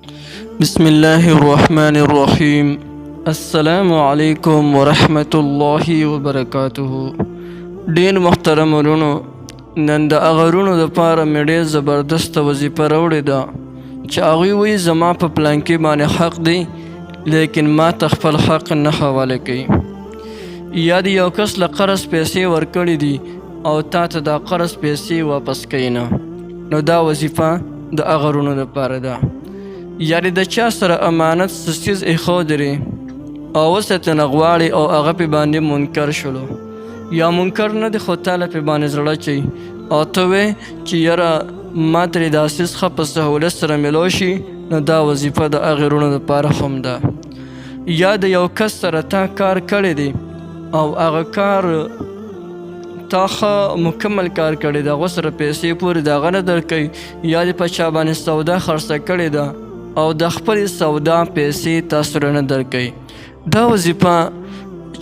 بسم الله الرحمن الرحیم. السلام علیکم ورحمت الله وبرکاته. ډیر محترم ورونو، نن د هغه وروڼو دپاره مې ډېر زبردسته وظیفه راوړې ده چې هغوی وایي زما په پلانکي باندې حق دی، لیکن ما ته خپل حق نه حواله کوي، یا د یو کس له قرض پیسې ورکړي دي او تا ته دا قرض پیسې واپس کوي نه. نو دا وظیفه د هغه وروڼو دپاره ده. یعنې د چا سره امانت څه څیز ایښودلی او اوس یې ترېنه غواړي او هغه پې باندې منکر شولو، یا منکر نه دی خو تا له پې باندې زړه چوي او ته وې چې یاره ما ترې دا څیز ښه په سهولت سره میلو شي، نو دا وظیفه د هغې وروڼو دپاره هم ده. یا د یو کس سره تا کار کړی دی او هغه کار تا ښه مکمل کار کړی دی، هغه سره پیسې پورې د هغه نه درکوي، یا دې په چا باندې سودا خرڅه کړې ده او د خپلې سودا پیسې تاسو نه درکوي. دا وظیفه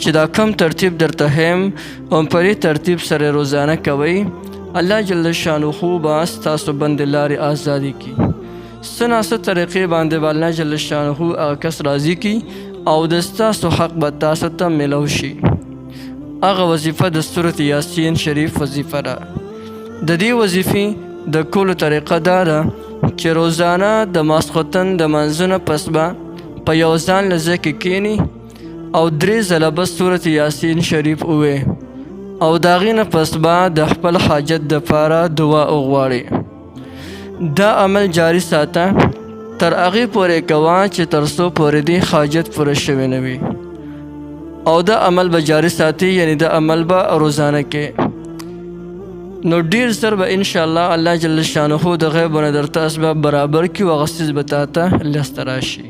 چې دا کم ترتیب درته ښیم او په دې ترتیب سره روزانه کوئ، الله جل شانه به ستاسو بندې لارې ازادې کړي. څه نا څه طریقې باندې به الله جل شانه هغه کس راضي کړي او د ستاسو حق به تاسو ته میلو شي. هغه وظیفه د سورت یاسین شریف وظیفه ده. د دې وظیفې د کولو طریقه دا ده چې روزانه د ماسخوتن د منځونه پس به په یو ځان له ځای کې کښېني او 3 ځله به سورت یاسین شریف ووایي او د هغې نه پس به د خپل حاجت دپاره دعا وغواړي. دا عمل جاري ساته تر هغې پورې کوه چې تر څو پورې دې حاجت پوره شوی نه وي، او دا عمل به جاري ساتي، یعنی دا عمل به روزانه کې. نو ډیر زر به انشاءالله الله جل شانه د غیب نه درته اسباب برابر کړي او هغه څیز به تا ته لاسته راشي.